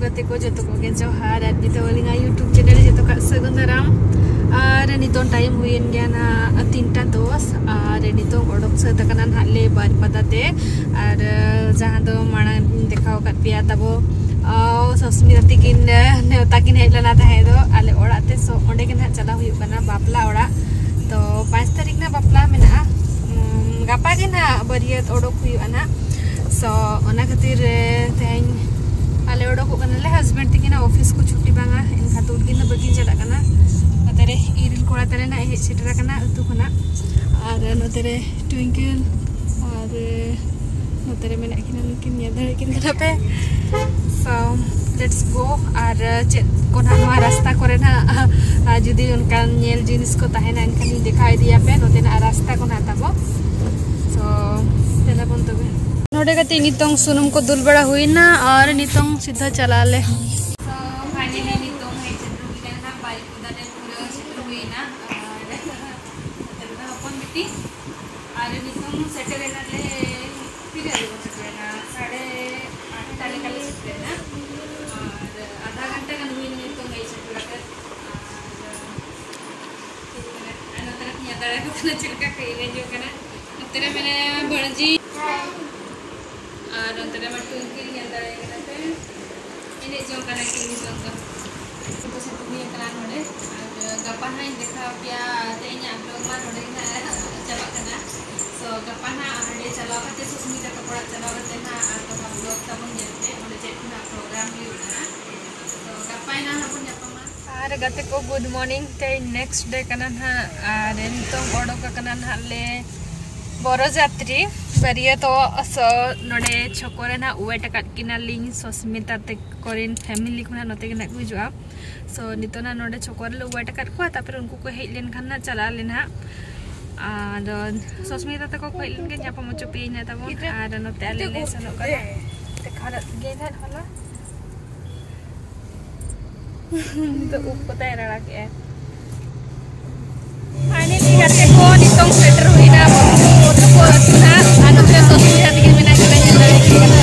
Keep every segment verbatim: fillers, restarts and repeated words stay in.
ᱜᱟᱛᱮ ᱠᱚ ᱡᱚᱛᱚ ᱠᱚᱜᱮ ᱡᱚᱦᱟᱨ, ᱟᱨ ᱱᱤᱛᱚᱜ ᱟᱹᱞᱤᱧᱟᱜ YouTube channel ᱨᱮ ᱡᱚᱛᱚ ᱠᱚ ᱥᱟᱹᱜᱩᱱ ᱫᱟᱨᱟᱢ᱾ ᱟᱨ ᱱᱤᱛᱚᱝ time ᱦᱩᱭᱮᱱ ᱜᱮᱭᱟ ᱱᱟᱦᱟᱜ ᱛᱤᱱᱴᱟ ᱫᱚᱥ, ᱟᱨ ᱱᱤᱛᱚᱝ ᱚᱰᱚᱠ ᱥᱟᱹᱛ ᱟᱠᱟᱱᱟ ᱱᱟᱦᱟᱜ ᱞᱮ ᱵᱟᱨᱤᱯᱟᱫᱟ ᱛᱮ᱾ ᱟᱨ ᱡᱟᱦᱟᱸ ᱫᱚ ᱢᱟᱲᱟᱝ ᱤᱧ ᱫᱮᱠᱷᱟᱣ ᱟᱠᱟᱫ ᱯᱮᱭᱟ ᱛᱟᱵᱚ, ᱟᱨ ᱥᱚᱥᱢᱤᱛᱟ ᱛᱤᱠᱤᱱ ᱱᱮᱣᱛᱟ ᱠᱤᱱ ᱦᱮᱡ ᱞᱮᱱᱟ ᱛᱟᱦᱮᱸ ᱫᱚ ᱟᱞᱮ ᱚᱲᱟᱜ ᱛᱮ᱾ So ᱚᱸᱰᱮ ᱜᱮ ᱱᱟᱦᱟᱜ ᱪᱟᱞᱟᱣ ᱦᱩᱭᱩᱜ ᱠᱟᱱᱟ ᱵᱟᱯᱞᱟ ᱚᱲᱟᱜ᱾ ᱛᱚ ᱯᱟᱸᱪ ᱛᱟᱹᱨᱤᱠᱷ ᱱᱟᱦᱟᱜ ᱵᱟᱯᱞᱟ ᱢᱮᱱᱟᱜᱼᱟ᱾ ᱩᱢ, ᱜᱟᱯᱟ ᱜᱮ ᱱᱟᱦᱟᱜ ᱵᱟᱹᱨᱭᱟᱹᱛ ᱚᱰᱚᱠ ᱦᱩᱭᱩᱜᱼᱟ ᱱᱟᱦᱟᱜ᱾ So ᱚᱱᱟ ᱠᱷᱟᱹᱛᱤᱨ, ᱮ, ᱛᱮᱦᱮᱧ ᱟᱞᱮ ᱚᱰᱚᱠᱚᱜ ᱠᱟᱱᱟᱞᱮ, husband ᱛᱟᱹᱠᱤᱱᱟᱜ office ᱠᱚ ᱪᱷᱩᱴᱤ ᱵᱟᱝᱟ, ᱮᱱᱠᱷᱟᱱ ᱫᱚ ᱩᱱᱠᱤᱱ ᱫᱚ ᱵᱟᱹᱠᱤᱱ ᱪᱟᱞᱟᱜ ᱠᱟᱱᱟ᱾ ᱱᱚᱛᱮ ᱨᱮ ᱤᱨᱤᱞ ᱠᱚᱲᱟ ᱛᱟᱞᱮ ᱱᱟᱦᱟᱜ ᱦᱮᱡ ᱥᱮᱴᱮᱨ ᱟᱠᱟᱱᱟ ᱟᱹᱛᱩ ᱠᱷᱚᱱᱟᱜ᱾ ᱟᱨ ᱱᱚᱛᱮ ᱨᱮ ᱴᱩᱭᱤᱝᱠᱮᱞ ᱟᱨ ᱱᱚᱛᱮ ᱨᱮ ᱢᱮᱱᱟᱜ ᱠᱤᱱᱟ, ᱱᱩᱠᱤᱱ ᱧᱮᱞ ᱫᱟᱲᱮᱭᱟᱜ ᱠᱤᱱ ᱠᱟᱱᱟ ᱯᱮ᱾ So let's go᱾ ᱟᱨ ᱪᱮᱫ ᱠᱚ ᱱᱟᱦᱟᱜ ᱱᱚᱣᱟ ᱨᱟᱥᱛᱟ ᱠᱚᱨᱮ ᱱᱟᱦᱟᱜ, ᱟᱨ ᱡᱩᱫᱤ ᱚᱱᱠᱟᱱ ᱧᱮᱞ ᱡᱤᱱᱤᱥ ᱠᱚ ᱛᱟᱦᱮᱱᱟ ᱮᱱᱠᱷᱟᱱ ᱤᱧ ᱫᱮᱠᱷᱟᱣ ᱤᱫᱤᱭᱟᱯᱮ ᱱᱚᱛᱮᱱᱟᱜ ᱨᱟᱥᱛᱟ ᱠᱚ ᱱᱟᱦᱟᱜ ᱛᱟᱵᱚ᱾ So ᱫᱮᱞᱟ ᱵᱚᱱ ᱛᱚᱵᱮ᱾ ᱱᱚᱰᱮ ᱠᱟᱹᱴᱤᱡ ᱱᱤᱛᱚᱝ ᱥᱩᱱᱩᱢ ᱠᱚ ᱫᱩᱞ ᱵᱟᱲᱟ ᱦᱩᱭᱱᱟ ᱟᱨ ᱱᱤᱛᱚᱝ ᱥᱤᱫᱷᱟᱹ ᱪᱟᱞᱟᱜ ᱟᱞᱮ᱾ So finally ᱱᱤᱛᱚᱝ ᱦᱮᱡ ᱥᱮᱴᱮᱨ ᱦᱩᱭ ᱠᱟᱱᱟ ᱵᱟᱨᱤᱯᱟᱫᱟ ᱨᱮ, ᱯᱩᱨᱟᱹ ᱥᱮᱴᱮᱨ ᱦᱩᱭᱱᱟ᱾ ᱟᱨ ᱱᱚᱛᱮ ᱨᱮᱫᱚ ᱦᱚᱯᱚᱱ ᱵᱤᱴᱤ᱾ ᱟᱨ ᱱᱤᱛᱚᱝ ᱥᱮᱴᱮᱨ ᱮᱱᱟᱞᱮ, ᱛᱤᱨᱮ ᱟᱞᱮ ᱵᱚᱱ ᱥᱮᱴᱮᱨᱮᱱᱟ? ᱥᱟᱲᱮ ᱟᱴᱴᱟ ᱞᱮᱠᱟᱞᱮ ᱥᱮᱴᱮᱨᱮᱱᱟ᱾ ᱟᱨ ᱟᱫᱷᱟ ᱜᱷᱚᱱᱴᱟ ᱜᱟᱱ ᱦᱩᱭᱱᱟ ᱱᱤᱛᱚᱝ ᱦᱮᱡ ᱥᱮᱴᱮᱨ ᱠᱟᱛᱮ᱾ ᱟᱨ ᱟᱨ ᱱᱚᱛᱮ ᱨᱮ ᱧᱮᱞ ᱫᱟᱲᱮᱭᱟᱠᱚ ᱠᱟᱱᱟ ᱪᱮᱫ ᱞᱮᱠᱟ ᱠᱚ ᱮᱱᱮᱡᱚᱜ ᱠᱟᱱᱟ᱾ ᱱᱚᱛᱮ ᱨᱮ ᱢᱮᱱᱟᱭᱟ ᱵᱷᱟᱹᱬᱡᱤ᱾ ᱟᱨ ᱱᱚᱛᱮ ᱨᱮ ᱢᱟ ᱴᱩᱝᱠᱤ ᱧᱮᱞ ᱫᱟᱲᱮᱭᱟᱭ ᱠᱟᱱᱟ ᱯᱮ᱾ ᱮᱱᱮᱡ ᱡᱚᱝ ᱠᱟᱱᱟ ᱠᱤᱱ ᱱᱤᱛᱚᱝ ᱫᱚ᱾ ᱱᱤᱛᱚᱜ ᱥᱤᱛᱩᱝ ᱦᱩᱭ ᱟᱠᱟᱱᱟ ᱱᱚᱰᱮ᱾ ᱟᱨ ᱜᱟᱯᱟ ᱦᱟᱸᱜ ᱤᱧ ᱫᱮᱠᱷᱟᱣ ᱟᱯᱮᱭᱟ, ᱛᱮᱦᱮᱧᱟᱜ vlog ᱢᱟ ᱱᱚᱰᱮ ᱜᱮ ᱦᱟᱸᱜ ᱪᱟᱵᱟᱜ ᱠᱟᱱᱟ᱾ So ᱜᱟᱯᱟ ᱦᱟᱸᱜ ᱦᱟᱸᱰᱮ ᱪᱟᱞᱟᱣ ᱠᱟᱛᱮ, ᱥᱩᱥᱢᱤᱛᱟ ᱛᱟᱠᱚ ᱚᱲᱟᱜ ᱪᱟᱞᱟᱣ ᱠᱟᱛᱮ ᱦᱟᱸᱜ ᱟᱨ ᱫᱚᱦᱲᱟ vlog ᱛᱟᱵᱚᱱ ᱧᱮᱞ ᱯᱮ, ᱚᱸᱰᱮ ᱪᱮᱫ ᱠᱚ ᱦᱟᱸᱜ program ᱦᱩᱭᱩᱜ ᱠᱟᱱᱟ᱾ So ᱜᱟᱯᱟ ᱦᱟᱸᱜ ᱵᱚᱱ ᱧᱟᱯᱟᱢᱟ᱾ ᱟᱨ ᱜᱟᱛᱮ ᱠᱚ, good morning᱾ ᱛᱮᱦᱮᱧ next day ᱠᱟᱱᱟ ᱱᱟᱦᱟᱜ, ᱟᱨ ᱱᱤᱛᱚᱝ ᱚᱰᱚᱠ ᱟᱠᱟᱱᱟ ᱱᱟᱦᱟᱜ ᱞᱮ ᱵᱚᱨᱚ ᱡᱟᱛᱨᱤ ᱵᱟᱹᱨᱭᱟᱹᱛᱚᱜ᱾ So ᱱᱚᱰᱮ ᱪᱷᱚᱠᱚ ᱨᱮ ᱱᱟᱦᱟᱜ wait ᱟᱠᱟᱫ ᱠᱤᱱᱟᱞᱤᱧ, ᱥᱚᱥᱢᱤᱛᱟ ᱛᱟᱠᱚ ᱨᱮᱱ family ᱠᱷᱚᱱᱟᱜ ᱱᱚᱛᱮ ᱜᱮ ᱱᱟᱦᱟᱜ ᱠᱚ ᱦᱤᱡᱩᱜᱼᱟ᱾ So ᱱᱤᱛᱚᱜ ᱱᱟᱦᱟᱜ ᱱᱚᱰᱮ ᱪᱷᱚᱠᱚ ᱨᱮᱞᱮ wait ᱟᱠᱟᱫ ᱠᱚᱣᱟ, ᱛᱟᱨᱯᱚᱨᱮ ᱩᱱᱠᱩ ᱠᱚ ᱦᱮᱡ ᱞᱮᱱᱠᱷᱟᱱ ᱱᱟᱦᱟᱜ ᱪᱟᱞᱟᱜ ᱟᱞᱮ ᱱᱟᱦᱟᱜ᱾ ᱟᱫᱚ ᱥᱚᱥᱢᱤᱛᱟ ᱛᱟᱠᱚ ᱠᱚ ᱦᱮᱡ ᱞᱮᱱᱠᱷᱟᱱ ᱧᱟᱯᱟᱢ ᱦᱚᱪᱚ ᱯᱮᱭᱟᱹᱧ ᱱᱟᱦᱟᱜ ᱛᱟᱵᱚᱱ᱾ ᱟᱨ ᱱᱚᱛᱮ ᱟᱞᱮ ᱞᱮ ᱥᱮᱱᱚᱜ ᱠᱟᱱᱟ᱾ ᱫᱮᱠᱷᱟᱣ ᱜᱮ ᱱᱟᱦᱟᱜ ᱦᱚᱞᱟ᱾ ᱱᱤᱛᱚᱜ ᱩᱵ ᱠᱚ ᱛᱟᱭ ᱨᱟᱲᱟ ᱠᱮᱜᱼᱟᱭ᱾ Finally ᱜᱟᱛᱮ ᱠᱚ, ᱱᱤᱛᱚᱝ ᱥᱮᱴᱮᱨ ᱦᱩᱭᱱᱟ ᱵᱟᱹᱵᱩ ᱛᱟᱠᱚ ᱟᱹᱛᱩ ᱱᱟᱜ᱾ ᱟᱨ ᱱᱚᱛᱮ ᱥᱚᱥᱢᱤᱛᱟ ᱛᱟᱹᱠᱤᱱ ᱢᱮᱱᱟᱜ ᱠᱤᱱᱟ, ᱧᱮᱞ ᱫᱟᱲᱮᱭᱟᱜ ᱠᱟᱱᱟ᱾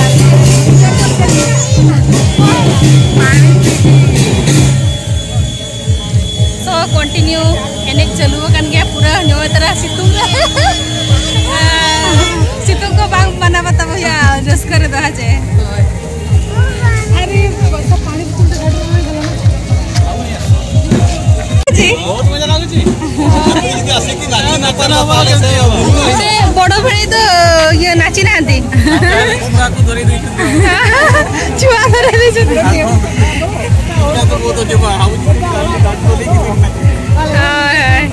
ᱥᱤᱛᱩᱝ ᱨᱮ᱾ ᱥᱤᱛᱩᱝ ᱠᱚ ᱵᱟᱝ ᱢᱟᱱᱟᱣ ᱵᱟᱛᱟᱣ ᱦᱩᱭᱩᱜᱼᱟ, ᱨᱟᱹᱥᱠᱟᱹ ᱨᱮᱫᱚ, ᱦᱮᱸ ᱪᱮ? ᱦᱳᱭ᱾ ᱟᱨᱮ ᱵᱟᱵᱟ, ᱯᱟᱱᱤ ᱵᱳᱛᱚᱞ ᱫᱚ ᱜᱟᱹᱰᱤ ᱨᱮ ᱵᱟᱝ ᱜᱟᱱᱚᱜᱼᱟ᱾ ᱪᱮ? ᱵᱚᱦᱩᱛ ᱢᱚᱡᱟ ᱞᱟᱜᱩᱪᱤ। ᱡᱩᱫᱤ ᱟᱥᱮ ᱠᱤ ᱱᱟᱪᱤ ᱱᱟᱪᱟ ᱱᱟ ᱛᱟᱦᱞᱮ ᱥᱮ ᱦᱚᱵᱚ। ᱥᱮ ᱵᱚᱲ ᱵᱷᱟᱭ ᱫᱚ ᱤᱭᱟᱹ ᱱᱟᱪᱤ ᱱᱟᱦᱟᱱᱛᱤ। ᱠᱚᱢᱨᱟ ᱠᱚ ᱫᱷᱚᱨᱮ ᱫᱮ ᱪᱩᱣᱟ ᱫᱷᱚᱨᱮ ᱫᱮ ᱪᱩᱣᱟ। ᱚᱱᱟ ᱫᱚ ᱵᱚᱦᱩᱛ ᱡᱚᱢᱟ, ᱦᱟᱵᱩ ᱪᱩᱣᱟ ᱫᱷᱚᱨᱮ ᱫᱮ ᱪᱩᱣᱟ। ᱦᱳᱭ, ᱦᱳᱭ।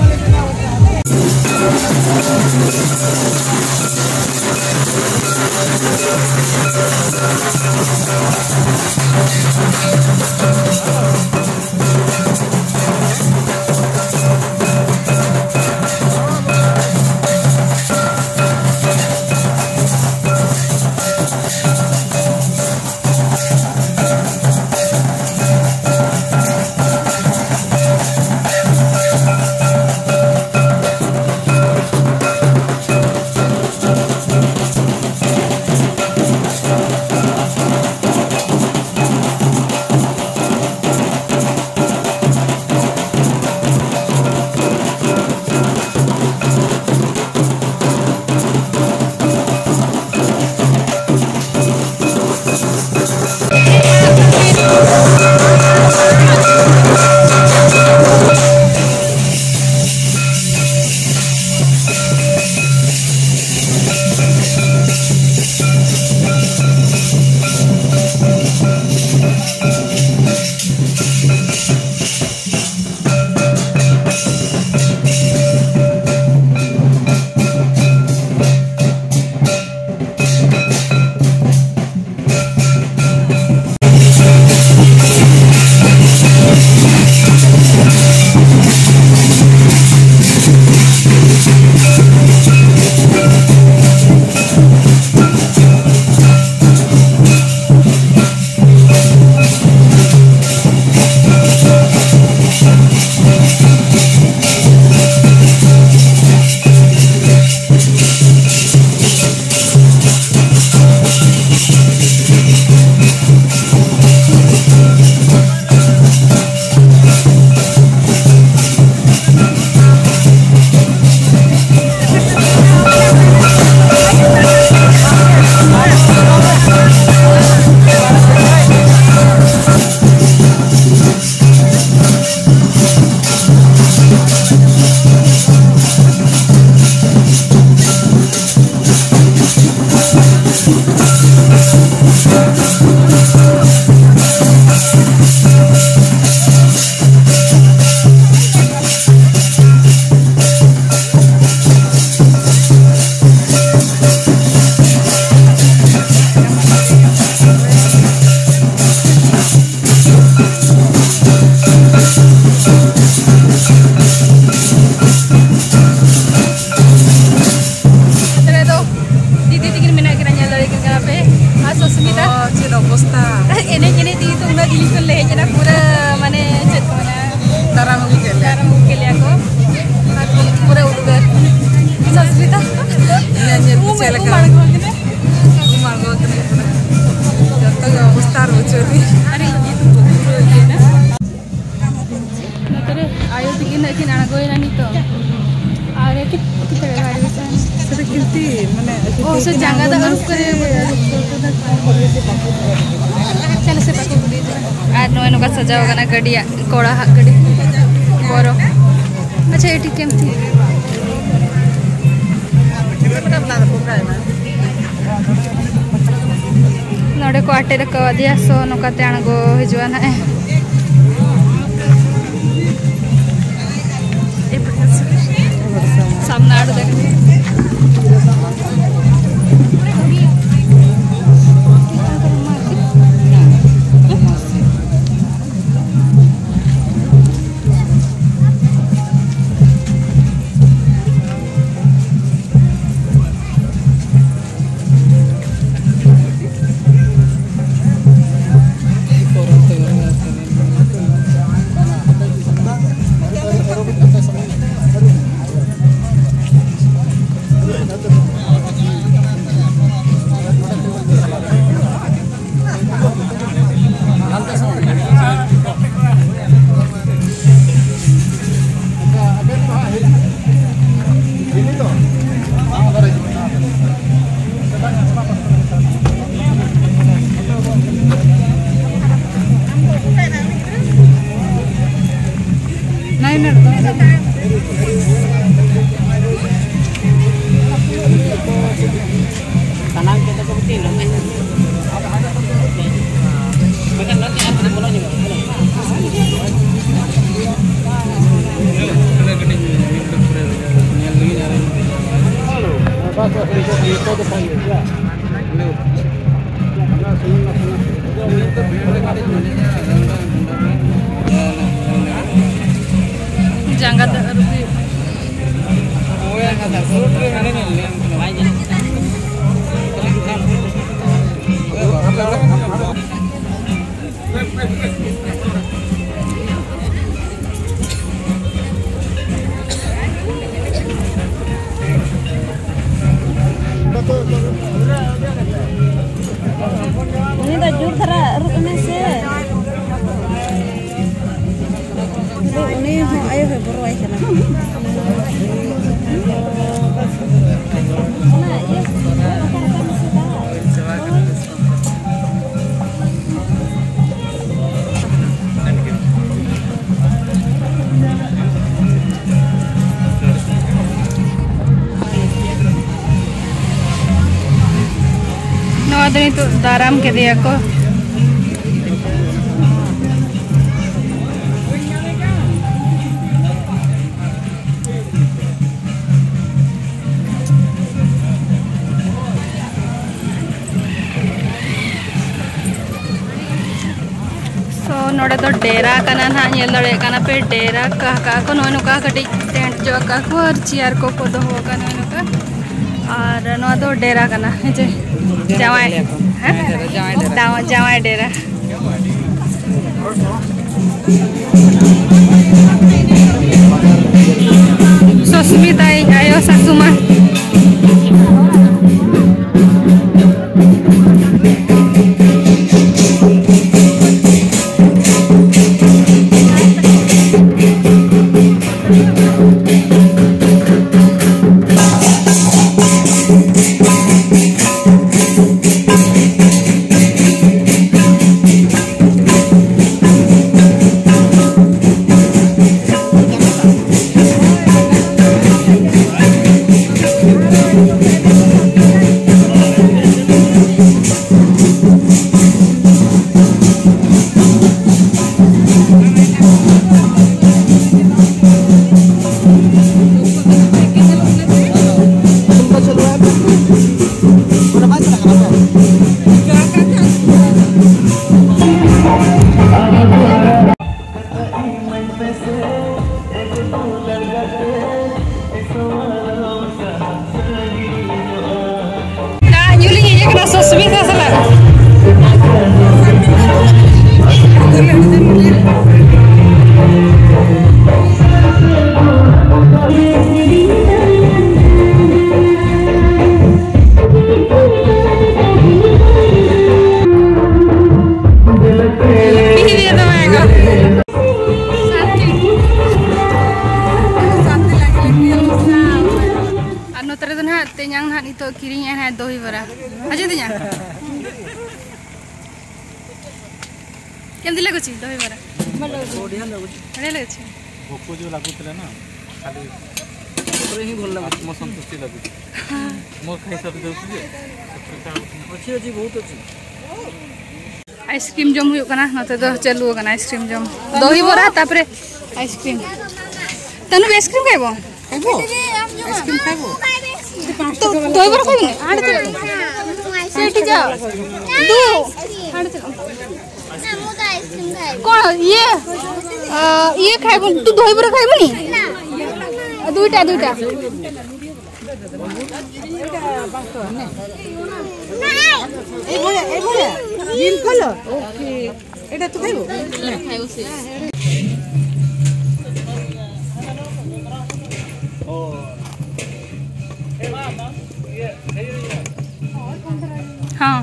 ᱤᱧ ᱠᱚ ᱞᱟᱹᱭ ᱠᱮᱫᱟ ᱯᱩᱨᱟᱹ, ᱢᱟᱱᱮ, ᱪᱮᱫ ᱠᱚ ᱢᱮᱱᱟ? ᱫᱟᱨᱟᱢ ᱟᱹᱜᱩ ᱠᱮᱫ ᱞᱮᱭᱟ᱾ ᱫᱟᱨᱟᱢ ᱟᱹᱜᱩ ᱠᱮᱫ ᱞᱮᱭᱟ ᱠᱚ᱾ ᱟᱨ ᱯᱩᱨᱟᱹ ᱩᱫᱽᱜᱟᱹᱨ᱾ ᱥᱚᱥᱢᱤᱛᱟ᱾ ᱤᱧᱟᱹᱜ ᱧᱮᱞ ᱛᱮ ᱩᱢ, ᱪᱮᱫ ᱞᱮᱠᱟ? ᱩᱢ ᱟᱬᱜᱚ ᱠᱮᱫᱟ᱾ ᱩᱢ ᱟᱬᱜᱚ ᱠᱮᱫᱟ᱾ ᱡᱚᱛᱚ ᱜᱮ ᱚᱵᱚᱥᱛᱟ ᱟᱨ ᱵᱩᱡᱷᱟᱹᱣ ᱢᱮ᱾ ᱟᱨ ᱤᱧ ᱧᱩᱛᱩᱢ ᱠᱚ ᱯᱩᱨᱟᱹ ᱤᱭᱟᱹᱭᱮᱱᱟ᱾ ᱱᱚᱛᱮ ᱨᱮ ᱟᱭᱳ ᱛᱟᱹᱠᱤᱱ ᱱᱟᱜ ᱠᱤᱱ ᱟᱬᱜᱚᱭᱮᱱᱟ ᱱᱤᱛᱚᱜ᱾ ᱟᱨ ᱠᱤ-, ᱠᱤᱛᱟᱹ ᱜᱟᱹᱰᱤ ᱥᱮ? ᱥᱮ ᱠᱤᱱᱛᱤ, ᱢᱟᱱᱮ, ᱚ, ᱥᱮ ᱡᱟᱸᱜᱟ ᱫᱟᱜ ᱟᱹᱨᱩᱵ ᱠᱚᱨᱮ᱾ ᱪᱟᱞᱮ ᱥᱮ ᱵᱟᱠᱚ ᱠᱩᱞᱤᱭᱮᱫᱟ᱾ ᱟᱨ ᱱᱚᱜᱼᱚᱭ ᱱᱚᱝᱠᱟ ᱥᱟᱡᱟᱣ ᱠᱟᱱᱟ ᱜᱟᱹᱰᱤᱭᱟᱜ, ᱠᱚᱲᱟ ᱦᱟᱜ ᱜᱟᱹᱰᱤ᱾ ᱵᱚᱨᱚ᱾ ᱟᱪᱪᱷᱟ, ᱮᱴᱤ ᱠᱮᱢ ᱛᱷᱤ᱾ ᱱᱚᱰᱮ ᱠᱚ ᱟᱴᱮᱫ ᱟᱠᱟᱣᱟᱫᱮᱭᱟ, so ᱱᱚᱝᱠᱟᱛᱮ ᱟᱬᱜᱚ ᱦᱤᱡᱩᱜᱼᱟ ᱱᱟᱦᱟᱜ ᱮ᱾ ᱥᱟᱢᱱᱟ ᱟᱲᱮ ᱫᱟᱠᱟ᱾ ᱡᱟᱸᱜᱟ ᱫᱚ ᱟᱹᱨᱩᱵ ᱦᱩᱭᱩᱜ ᱠᱟᱱᱟ᱾ ᱱᱤᱛᱚᱜ ᱫᱟᱨᱟᱢ ᱠᱮᱫᱮᱭᱟ ᱠᱚ᱾ So, ᱱᱚᱰᱮ ᱫᱚ ᱰᱮᱨᱟ ᱠᱟᱱᱟ ᱱᱟᱦᱟᱜ, ᱧᱮᱞ ᱫᱟᱲᱮᱭᱟᱜ ᱠᱟᱱᱟ ᱯᱮ, ᱰᱮᱨᱟ ᱠᱟᱜ ᱠᱚ ᱱᱚᱜᱼᱚᱭ ᱱᱚᱝᱠᱟ ᱠᱟᱹᱴᱤᱡ ᱴᱮᱱᱴ ᱡᱚ ᱠᱟᱜ ᱠᱚ ᱟᱨ ᱪᱮᱭᱟᱨ ᱠᱚᱠᱚ ᱫᱚᱦᱚ ᱟᱠᱟᱫ ᱱᱚᱜᱼᱚᱭ ᱱᱚᱝᱠᱟ᱾ ᱟᱨ ᱱᱚᱣᱟ ᱫᱚ ᱰᱮᱨᱟ ᱠᱟᱱᱟ, ᱦᱮᱸ ᱪᱮ? ᱡᱟᱶᱟᱭ, ᱦᱮᱸ? ᱡᱟᱶᱟᱭ ᱰᱮᱨᱟ᱾ ᱡᱟᱶᱟᱭ ᱰᱮᱨᱟ᱾ ᱥᱩᱥᱢᱤᱛᱟ, ᱤᱧ ᱟᱭᱳ ᱥᱟᱥᱩ ᱢᱟ᱾ ᱫᱟᱜ ᱧᱩ ᱞᱤᱧ ᱦᱮᱡ ᱟᱠᱟᱱᱟ ᱥᱩᱥᱢᱤᱛᱟ ᱥᱟᱞᱟᱜ᱾ ᱟᱨ ᱱᱚᱛᱮ ᱨᱮᱫᱚ ᱱᱟᱦᱟᱜ ᱛᱮᱧᱟᱝ ᱱᱟᱦᱟᱜ ᱱᱤᱛᱚᱜ ᱠᱤᱨᱤᱧ ᱟᱭ ᱱᱟᱦᱟᱜ ᱫᱳᱭ ᱵᱚᱨᱟ᱾ ᱟᱡᱚ ᱛᱮᱧᱟᱝ᱾ ᱪᱮᱫ ᱮᱢ ᱤᱫᱤ ᱞᱮᱫ ᱠᱚ ᱪᱮᱫ ᱫᱳᱭ ᱵᱚᱨᱟ? ᱵᱟᱞᱮ ᱟᱹᱜᱩ ᱪᱮᱫ᱾ ᱵᱟᱞᱮ ᱟᱹᱜᱩ ᱪᱮᱫ᱾ ᱵᱷᱚᱠᱚ ᱡᱳ ᱞᱟᱹᱜᱩ ᱛᱮᱞᱮ ᱱᱟ, ᱠᱷᱟᱹᱞᱤ ᱟᱛᱢᱚ ᱥᱚᱱᱛᱩᱥᱴᱤ ᱞᱟᱹᱜᱩ᱾ ᱢᱳᱨ ᱠᱷᱟᱹᱭ ᱥᱟᱵ ᱫᱚ ᱠᱩᱞᱤ᱾ अच्छी अच्छी बहुत अच्छी। ᱟᱭᱤᱥᱠᱨᱤᱢ ᱡᱚᱢ ᱦᱩᱭᱩᱜ ᱠᱟᱱᱟ᱾ ᱱᱚᱛᱮ ᱫᱚ ᱪᱟᱹᱞᱩ ᱟᱠᱟᱱᱟ ᱟᱭᱤᱥᱠᱨᱤᱢ ᱡᱚᱢ᱾ ᱫᱚᱦᱤ ᱵᱚᱨᱟ, ᱛᱟᱯᱚᱨᱮ ᱟᱭᱤᱥᱠᱨᱤᱢ᱾ ᱛᱟᱹᱱᱩ, ᱟᱭᱤᱥᱠᱨᱤᱢ ᱠᱷᱟᱭᱵᱚ? ᱟᱭᱤᱥᱠᱨᱤᱢ ᱠᱷᱟᱭᱵᱚ? ᱛᱚ, ᱫᱚᱦᱤ ᱵᱚᱨᱟ ᱠᱷᱟᱭᱵᱚ ᱱᱤ? ᱦᱟᱸᱰᱮ ᱪᱟᱞᱟᱜ ᱢᱮ᱾ ᱥᱮᱴᱤ ᱡᱟᱣ᱾ ᱫᱩ᱾ ᱦᱟᱸᱰᱮ ᱪᱟᱞᱟᱜ ᱢᱮ᱾ কোন ইয়ে? আহ, ইয়ে খাইব, তুই দহি বড়া খাইব নি? দুইটা, দুইটা। এইভাবে, এইভাবে। দিন খোলো। ওকে। এটা তো খাইব? ᱦᱚᱸ᱾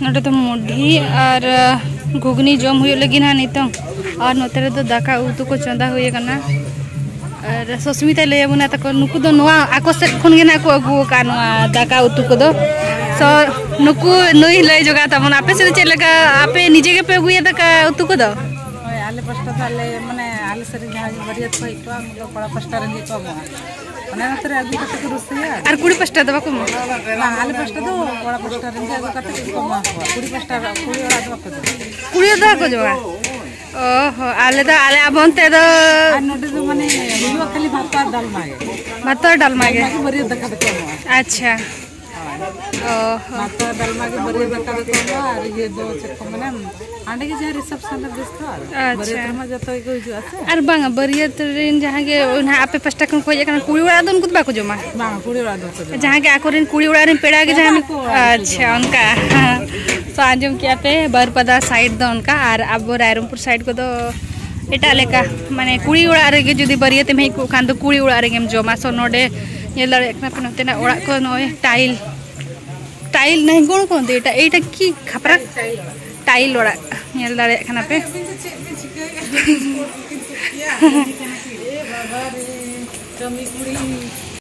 ᱱᱚᱰᱮ ᱫᱚ ᱢᱩᱰᱷᱤ ᱟᱨ ᱜᱷᱩᱜᱽᱱᱤ ᱡᱚᱢ ᱦᱩᱭᱩᱜ ᱞᱟᱹᱜᱤᱫ ᱦᱟᱸᱜ ᱱᱤᱛᱚᱝ᱾ ᱟᱨ ᱱᱚᱛᱮ ᱨᱮᱫᱚ ᱫᱟᱠᱟ ᱩᱛᱩ ᱠᱚ ᱪᱚᱸᱫᱟ ᱦᱩᱭ ᱟᱠᱟᱱᱟ᱾ ᱟᱨ ᱥᱚᱥᱢᱤᱛᱟᱭ ᱞᱟᱹᱭ ᱟᱵᱚᱱᱟ ᱛᱟᱠᱚ, ᱱᱩᱠᱩ ᱫᱚ ᱱᱚᱣᱟ ᱟᱠᱚ ᱥᱮᱫ ᱠᱷᱚᱱ ᱜᱮ ᱱᱟᱜ ᱠᱚ ᱟᱹᱜᱩ ᱟᱠᱟᱫᱼᱟ ᱱᱚᱣᱟ ᱫᱟᱠᱟ ᱩᱛᱩ ᱠᱚᱫᱚ᱾ ᱛᱚ ᱱᱩᱠᱩ, ᱱᱩᱭ ᱞᱟᱹᱭ ᱡᱚᱜᱟ ᱛᱟᱵᱚᱱᱟ, ᱟᱯᱮ ᱥᱮᱫ ᱫᱚ ᱪᱮᱫ ᱞᱮᱠᱟ, ᱟᱯᱮ ᱱᱤᱡᱮ ᱜᱮᱯᱮ ᱟᱹᱜᱩᱭᱟ ᱫᱟᱠᱟ ᱩᱛᱩ ᱠᱚᱫᱚ? ᱦᱳᱭ, ᱟᱞᱮ ᱯᱟᱥᱴᱟ ᱫᱚ ᱟᱞᱮ, ᱢᱟᱱᱮ, ᱟᱞᱮ ᱥᱮᱫ ᱨᱮᱱ ᱡᱟᱦᱟᱸᱭ ᱵᱟᱹᱨᱭᱟᱹᱛ ᱠᱚ ᱦᱮᱡ ᱠᱚᱜᱼᱟ, ᱩᱱᱠᱩ ᱫᱚ ᱠᱚᱲᱟ ᱯᱟᱥᱴᱟ ᱨᱮᱱ ᱜᱮᱠᱚ ᱮᱢᱚᱜᱼᱟ᱾ ᱚᱱᱟ ᱠᱷᱟᱹᱛᱤᱨ ᱟᱹᱜᱩ ᱠᱟᱛᱮ ᱠᱚ ᱨᱟᱹᱥᱠᱟᱹᱭᱟ᱾ ᱟᱨ ᱠᱩᱲᱤ ᱯᱟᱥᱴᱟ ᱫᱚ ᱵᱟᱠᱚ ᱮᱢᱚᱜᱼᱟ? ᱵᱟᱝ, ᱟᱞᱮ ᱯᱟᱥᱴᱟ ᱫᱚ ᱠᱚᱲᱟ ᱯᱟᱥᱴᱟ ᱨᱮᱱ ᱜᱮ ᱟᱹᱜᱩ ᱠᱟᱛᱮ ᱠᱚ ᱮᱢᱟ ᱠᱚᱣᱟ᱾ ᱠᱩᱲᱤ ᱯᱟᱥᱴᱟ ᱨᱮ, ᱠᱩᱲᱤ ᱚᱲᱟᱜ ᱫᱚ ᱵᱟᱠᱚ ᱮᱢᱚᱜᱼᱟ᱾ ᱠᱩᱲᱤ ᱫᱚ ᱵᱟᱠᱚ ᱡᱚᱜᱟ? ᱚ ᱦᱚᱸ, ᱟᱞᱮ ᱫᱚ, ᱟᱞᱮ ᱟᱵᱚ ᱚᱱᱛᱮ ᱫᱚ ᱟᱨ ᱱᱚᱰᱮ ᱫᱚ, ᱢᱟᱱᱮ, ᱦᱩᱭᱩᱜᱼᱟ ᱠᱷᱟᱹᱞᱤ ᱵᱷᱟᱛ ᱟᱨ ᱰᱟᱞᱢᱟ ᱜᱮ᱾ ᱵᱷᱟᱛ ᱟᱨ ᱰᱟᱞᱢᱟ ᱜᱮ᱾ ᱰᱟᱞᱢᱟ ᱜᱮ ᱵᱟᱹᱨᱭᱟᱹᱛ ᱫᱟᱠᱟ ᱫᱚᱠᱚ ᱮᱢᱚᱜᱼᱟ᱾ ᱟᱪᱪᱷᱟ᱾ ᱦᱳᱭ᱾ ᱚ ᱦᱚᱸ᱾ ᱵᱷᱟᱛ ᱟᱨ ᱰᱟᱞᱢᱟ ᱜᱮ ᱵᱟᱹᱨᱭᱟᱹᱛ ᱫᱟᱠᱟ ᱫᱚᱠᱚ ᱮᱢᱚᱜᱼᱟ, ᱟᱨ ᱤᱭᱟᱹ ᱫᱚ ᱪᱮᱫ ᱠᱚ ᱢᱮᱱᱟ, ᱦᱟᱸᱰᱮ ᱜᱮ ᱡᱟᱦᱟᱸ reception ᱨᱮ ᱵᱮᱥ ᱛᱚ, ᱟᱨ ᱟᱪᱪᱷᱟ᱾ ᱵᱟᱹᱨᱭᱟᱹᱛ ᱨᱮᱢᱟ ᱡᱚᱛᱚ ᱜᱮᱠᱚ ᱦᱤᱡᱩᱜᱼᱟ ᱥᱮ᱾ ᱟᱨ ᱵᱟᱝᱟ, ᱵᱟᱹᱨᱭᱟᱹᱛ ᱨᱮᱱ ᱡᱟᱦᱟᱸ ᱜᱮ ᱱᱟᱦᱟᱜ ᱟᱯᱮ ᱯᱟᱥᱴᱟ ᱠᱷᱚᱱ ᱠᱚ ᱦᱮᱡ ᱟᱠᱟᱱᱟ, ᱠᱩᱲᱤ ᱚᱲᱟᱜ ᱫᱚ ᱩᱱᱠᱩ ᱫᱚ ᱵᱟᱠᱚ ᱡᱚᱢᱟ? ᱵᱟᱝᱟ, ᱠᱩᱲᱤ ᱚᱲᱟᱜ ᱫᱚ ᱵᱟᱠᱚ ᱡᱚᱢᱟ᱾ ᱡᱟᱦᱟᱸ ᱜᱮ ᱟᱠᱚᱨᱮᱱ ᱠᱩᱲᱤ ᱚᱲᱟᱜ ᱨᱮᱱ ᱯᱮᱲᱟ ᱜᱮ ᱯᱮᱲᱟ ᱡᱟᱦᱟᱸ ᱠᱚ ᱚᱲᱟᱜ ᱨᱮᱠᱚ ᱟᱪᱪᱷᱟ, ᱡᱚᱢᱟ᱾ ᱚᱱᱠᱟ᱾ ᱛᱚ ᱟᱸᱡᱚᱢ ᱠᱮᱜᱼᱟ ᱯᱮ, ᱵᱟᱹᱨᱯᱟᱫᱟ side ᱫᱚ ᱚᱱᱠᱟ, ᱟᱨ ᱟᱵᱚ ᱨᱟᱭᱨᱚᱝᱯᱩᱨ side ᱠᱚᱫᱚ ᱮᱴᱟᱜ ᱞᱮᱠᱟ, ᱢᱟᱱᱮ ᱠᱩᱲᱤ ᱚᱲᱟᱜ ᱨᱮᱜᱮ ᱡᱩᱫᱤ ᱵᱟᱹᱨᱭᱟᱹᱛ ᱮᱢ ᱦᱮᱡ ᱠᱚᱜ ᱠᱷᱟᱱ ᱫᱚ ᱠᱩᱲᱤ ᱚᱲᱟᱜ ᱨᱮᱜᱮᱢ ᱡᱚᱢᱟ᱾ ᱥᱚ ᱱᱚᱰᱮ ᱧᱮᱞ ᱫᱟᱲᱮᱭᱟᱜ ᱠᱟᱱᱟ ᱯᱮ ᱱᱚᱛᱮᱱᱟᱜ ᱚᱲᱟᱜ ᱠᱚ, ᱱᱚᱜᱼᱚᱭ tile, tile ᱱᱟᱦᱤ, ᱠᱚᱬ ᱠᱚᱬ ᱫᱚ ᱮᱴᱟ, ᱮᱴᱟ ᱠᱤ ᱠᱷᱟᱯᱨᱟ? Tile ᱚᱲᱟᱜ ᱧᱮᱞ ᱫᱟᱲᱮᱭᱟᱜ ᱠᱟᱱᱟ ᱯᱮ᱾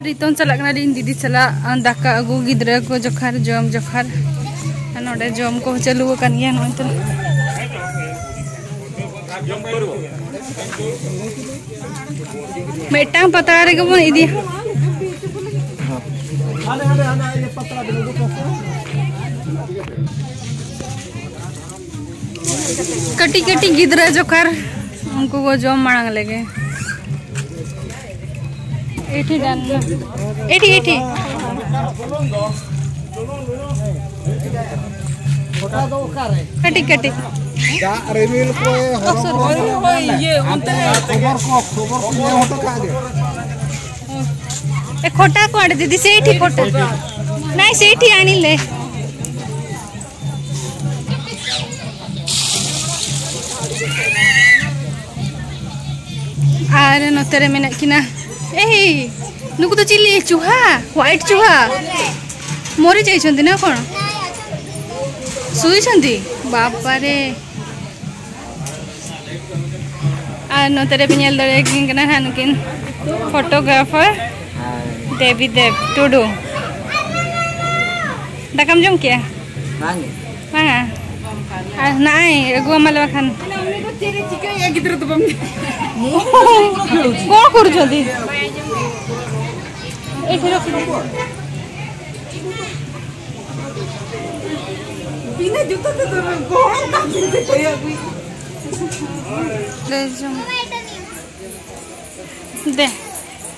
ᱱᱤᱛᱚᱝ ᱪᱟᱞᱟᱜ ᱠᱟᱱᱟᱞᱤᱧ ᱫᱤᱫᱤ ᱥᱟᱞᱟᱜ ᱫᱟᱠᱟ ᱟᱹᱜᱩ, ᱜᱤᱫᱽᱨᱟᱹ ᱠᱚ ᱡᱚᱠᱷᱟᱨ, ᱡᱚᱢ ᱡᱚᱠᱷᱟᱨ᱾ ᱟᱨ ᱱᱚᱰᱮ ᱡᱚᱢ ᱠᱚ ᱪᱟᱹᱞᱩ ᱟᱠᱟᱱ ᱜᱮᱭᱟ ᱱᱚᱜᱼᱚᱭ ᱛᱚ᱾ ᱢᱤᱫᱴᱟᱝ ᱯᱟᱛᱲᱟ ᱨᱮᱜᱮ ᱵᱚᱱ ᱤᱫᱤᱭᱟ᱾ ᱠᱟᱹᱴᱤᱡ ᱠᱟᱹᱴᱤᱡ ᱜᱤᱫᱽᱨᱟᱹ ᱡᱚᱠᱷᱟᱨ ᱩᱱᱠᱩ ᱠᱚ ᱡᱚᱢ ᱢᱟᱲᱟᱝ ᱞᱮᱜᱮ᱾ ᱮᱴᱷᱤ ᱰᱟᱞᱢᱟ, ᱮᱴᱷᱤ, ᱮᱴᱷᱤ᱾ ᱠᱟᱹᱴᱤᱡ ᱠᱟᱹᱴᱤᱡ᱾ ᱫᱟᱜ ᱨᱤᱢᱤᱞ ᱠᱚᱭ ᱦᱚᱨᱚ ᱵᱚᱨᱚ ᱧᱚᱜ ᱞᱮᱱ᱾ ᱤᱭᱟᱹ, ᱚᱱᱛᱮ ᱨᱮ ᱠᱷᱚᱵᱚᱨ ᱠᱚ, ᱠᱷᱚᱵᱚᱨ ᱠᱚ ᱧᱮᱞ ᱦᱚᱴᱚ ᱠᱟᱜ ᱜᱮ᱾ ଏ ଖଟା କୁଆଡ଼େ ଦିଦି? ସେଇଠି ଖଟା। ନାଇଁ, ସେଇଠି ଆଣିଲେ। ᱟᱨ ᱱᱚᱛᱮ ᱨᱮ ᱢᱮᱱᱟᱜ ᱠᱤᱱᱟ, ᱮᱭ, ᱱᱩᱠᱩ ᱫᱚ ᱪᱤᱞᱤ? ᱪᱩᱦᱟ, ᱦ୍ୱାଇଟ୍ ᱪᱩᱦᱟ। ମରି ଯାଇଛନ୍ତି ନା କ'ଣ? ଶୋଇଛନ୍ତି? ବାବାରେ। ᱟᱨ ᱱᱚᱛᱮ ᱨᱮ ᱯᱮ ᱧᱮᱞ ᱫᱟᱲᱮᱭᱟᱠᱤᱱ ᱠᱟᱱᱟ ᱦᱟᱸᱜ ᱱᱩᱠᱤᱱ ᱯᱷᱳᱴᱳᱜᱨᱟᱯᱷᱟᱨ ᱫᱮᱵᱤ ᱫᱮᱵ ᱴᱩᱰᱩ᱾ ᱫᱟᱠᱟᱢ ᱡᱚᱢ ᱠᱮᱜᱼᱟ? ᱵᱟᱝ᱾ ᱵᱟᱝᱟ? ᱟᱨ ᱱᱟᱜᱼᱟᱭ ᱟᱹᱜᱩ ᱟᱢᱟᱞᱮ ᱵᱟᱠᱷᱟᱱ᱾ ᱩᱱᱤ ᱫᱚ ᱪᱮᱫ ᱮ ᱪᱤᱠᱟᱹᱭᱮᱫᱼᱟ ᱜᱤᱫᱽᱨᱟᱹ ᱫᱚ ᱵᱟᱢ ᱧᱮᱞ? ᱠᱚᱲ ᱠᱩᱨᱩᱪᱚᱫᱤ᱾ ᱮᱭ ᱴᱷᱤᱠ ᱨᱚᱠᱷ᱾ ᱵᱤᱱᱟᱹ ᱡᱩᱛᱟᱹ ᱛᱮᱫᱚ ᱜᱚᱦᱚᱲ ᱠᱟᱜ ᱢᱮ, ᱠᱚᱭᱚᱜ ᱢᱮ᱾ ᱞᱟᱹᱭ ᱡᱚᱝ᱾ ᱫᱮ,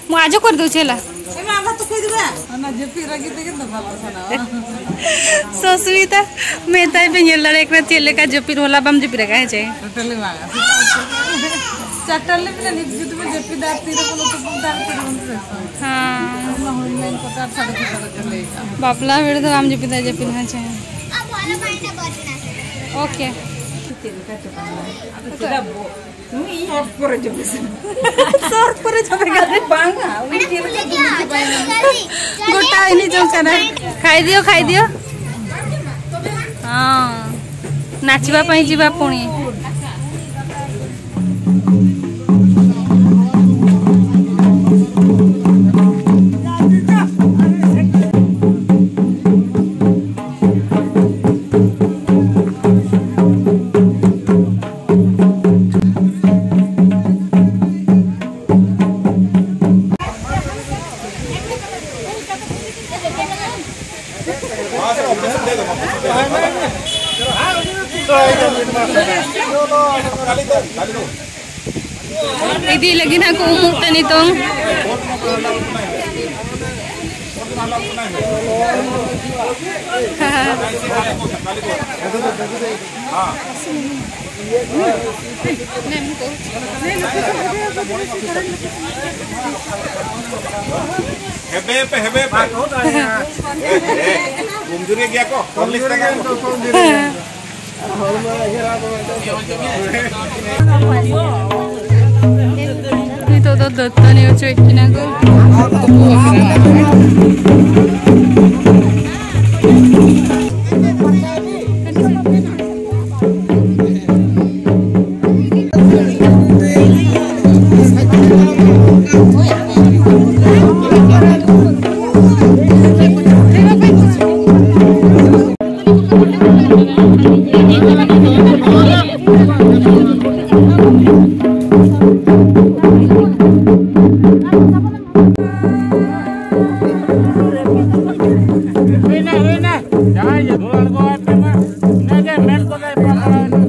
ମୁଁ ଆଜ କରିଦେଉଛି ହେଲା। ଏମା, ଆଭା ତ କହିଦେବା। ନା, ଜେପି ରାଗି ଦେଇ କେନ୍ତା ଭଲ ସାନା। ସସ୍ମିତା, ᱢᱮᱛᱟᱭ ᱯᱮ ᱧᱮᱞ ᱫᱟᱲᱮᱭᱟᱜ ᱠᱟᱱᱟ ᱪᱮᱫ ᱞᱮᱠᱟ ᱡᱟᱹᱯᱤᱫ ᱦᱚᱞᱟ ᱵᱟᱢ ᱡᱟᱹᱯᱤᱫ ᱟᱠᱟᱫ ᱦᱮᱸ ᱪᱮ? ᱴᱳᱴᱟᱞᱤ ᱵᱟᱝ᱾ ᱪᱟᱨᱴᱟ ᱞᱮ ᱢᱮᱱᱟ, ᱱᱤᱛ ᱡᱩᱫᱤ ᱵᱚᱱ ᱡᱟᱹᱯᱤᱫᱟ, ᱛᱤᱨᱮ ᱵᱚᱱ ᱩᱛᱩ ᱵᱚᱱ ᱫᱟᱞ ᱠᱮᱫᱟ ᱵᱚᱱ ᱥᱮ᱾ ᱦᱮᱸ᱾ ᱚᱱᱟ ᱦᱩᱭ ᱞᱮᱱ ᱠᱚ ᱛᱟᱨ ᱥᱟᱲᱮ ᱪᱷᱚᱴᱟ ᱨᱮ ᱞᱟᱹᱭ ᱠᱟᱜ᱾ ᱵᱟᱯᱞᱟ ᱵᱮᱲᱟ ᱫᱚ ᱵᱟᱢ ᱡᱟᱹᱯᱤᱫᱟ, ᱡᱟᱹᱯᱤᱫ ᱦᱮᱸ ᱪᱮ? ᱳᱠᱮ᱾ ᱪᱮᱫ ᱞᱮᱠᱟ ᱪᱚ ᱵᱟᱝ᱾ ᱟᱫᱚ ᱪᱮᱫᱟᱜ ᱵᱚ-, ᱱᱩᱭ ᱤᱧ ᱥᱚᱨᱴ ᱯᱚᱨᱮ ᱡᱚᱢᱮᱥᱮ᱾ ᱥᱚᱨᱴ ᱯᱚᱨᱮ ᱡᱚᱢᱮ ᱠᱟᱱᱟ᱾ ᱟᱫᱚ ᱵᱟᱝᱟ, ᱩᱱᱤ ᱪᱮᱫ ᱞᱮᱠᱟ ᱡᱚᱢᱮ ᱪᱚ ᱵᱟᱝᱟ᱾ ᱜᱚᱴᱟ ᱮᱱᱮᱡ ᱡᱚᱝ ᱠᱟᱱᱟ᱾ ᱠᱷᱟᱭ ᱫᱤᱭᱳ, ᱠᱷᱟᱭ ᱫᱤᱭᱳ᱾ ହଁ। ନାଚିବା ପାଇଁ ଯିବା ପୁଣି। ᱤᱫᱤ ᱞᱟᱹᱜᱤᱫ ᱦᱟᱸᱜ ᱠᱚ ᱩᱢᱩᱜ ᱛᱮ ᱱᱤᱛᱚᱝ᱾ ᱦᱮᱵᱮ ᱯᱮ, ᱦᱮᱵᱮ ᱯᱮ᱾ ᱠᱚᱢᱡᱩᱨᱤ ᱜᱮᱭᱟ ᱠᱚ, ᱠᱚᱢᱡᱩᱨᱤ ᱜᱮᱭᱟ ᱠᱚ᱾ ᱱᱤᱛᱚᱜ ᱫᱚ ᱫᱟᱹᱛᱟᱹᱱᱤ ᱦᱚᱪᱚᱭᱮᱫ ᱠᱤᱱᱟ ᱠᱚ᱾ ᱦᱩᱭᱱᱟ, ᱦᱩᱭᱱᱟ᱾ ᱡᱟᱦᱟᱸᱭ ᱡᱮ ᱫᱩᱲᱩᱵ ᱟᱬᱜᱚ ᱟᱭ ᱯᱮ ᱢᱟ᱾ ᱤᱱᱟᱹᱜᱮ ᱢᱮᱱ ᱠᱚᱫᱚᱭ ᱯᱟᱲᱟᱣ ᱮᱱᱟ᱾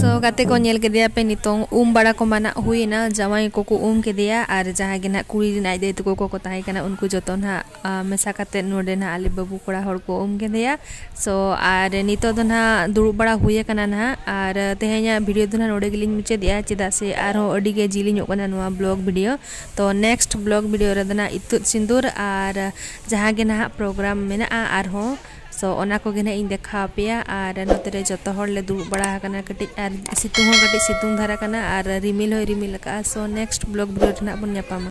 So, ᱜᱟᱛᱮ ᱠᱚ, ᱧᱮᱞ ᱠᱮᱫᱮᱭᱟ ᱯᱮ, ᱱᱤᱛᱚᱝ ᱩᱢ ᱵᱟᱲᱟ ᱠᱚ ᱢᱟᱱᱟᱜ ᱦᱩᱭᱮᱱᱟ᱾ ᱡᱟᱶᱟᱭ ᱠᱚᱠᱚ ᱩᱢ ᱠᱮᱫᱮᱭᱟ ᱟᱨ ᱡᱟᱦᱟᱸᱭ ᱜᱮ ᱱᱟᱦᱟᱜ ᱠᱩᱲᱤ ᱨᱮᱱ ᱟᱡ ᱫᱟᱹᱭ ᱛᱟᱠᱚ ᱠᱚᱠᱚ ᱛᱟᱦᱮᱸ ᱠᱟᱱᱟ, ᱩᱱᱠᱩ ᱡᱚᱛᱚ ᱱᱟᱦᱟᱜ, ᱟ, ᱢᱮᱥᱟ ᱠᱟᱛᱮᱫ ᱱᱚᱰᱮ ᱱᱟᱦᱟᱜ ᱟᱞᱮ ᱵᱟᱹᱵᱩ ᱠᱚᱲᱟ ᱦᱚᱲ ᱠᱚ ᱩᱢ ᱠᱮᱫᱮᱭᱟ᱾ So, ᱟᱨ ᱱᱤᱛᱚᱜ ᱫᱚ ᱱᱟᱦᱟᱜ ᱫᱩᱲᱩᱵ ᱵᱟᱲᱟ ᱦᱩᱭ ᱟᱠᱟᱱᱟ ᱱᱟᱦᱟᱜ, ᱟᱨ ᱛᱮᱦᱮᱧᱟᱜ video ᱫᱚ ᱱᱟᱦᱟᱜ ᱱᱚᱰᱮ ᱜᱮᱞᱤᱧ ᱢᱩᱪᱟᱹᱫᱮᱜᱼᱟ, ᱪᱮᱫᱟᱜ ᱥᱮ ᱟᱨᱦᱚᱸ ᱟᱹᱰᱤ ᱜᱮ ᱡᱤᱞᱤᱧᱚᱜ ᱠᱟᱱᱟ ᱱᱚᱣᱟ vlog video᱾ ᱛᱚ, next vlog video ᱨᱮᱫᱚ ᱱᱟᱦᱟᱜ ᱤᱛᱩᱫ ᱥᱤᱸᱫᱩᱨ ᱟᱨ ᱡᱟᱦᱟᱸ ᱜᱮ ᱱᱟᱦᱟᱜ program ᱢᱮᱱᱟᱜᱼᱟ ᱟᱨᱦᱚᱸ, so, ᱚᱱᱟ ᱠᱚᱜᱮ ᱱᱟᱦᱟᱜ ᱤᱧ ᱫᱮᱠᱷᱟᱣ ᱟᱯᱮᱭᱟ᱾ ᱟᱨ ᱱᱚᱛᱮ ᱨᱮ ᱡᱚᱛᱚ ᱦᱚᱲ ᱞᱮ ᱫᱩᱲᱩᱵ ᱵᱟᱲᱟ ᱟᱠᱟᱱᱟ ᱠᱟᱹᱴᱤᱡ, ᱟᱨ ᱥᱤᱛᱩᱝ ᱦᱚᱸ ᱠᱟᱹᱴᱤᱡ ᱥᱤᱛᱩᱝ ᱫᱷᱟᱨᱟ ᱠᱟᱱᱟ, ᱟᱨ ᱨᱤᱢᱤᱞ ᱦᱚᱸᱭ ᱨᱤᱢᱤᱞ ᱟᱠᱟᱫᱼᱟ᱾ So, next vlog video ᱨᱮ ᱱᱟᱦᱟᱜ ᱵᱚᱱ ᱧᱟᱯᱟᱢᱟ᱾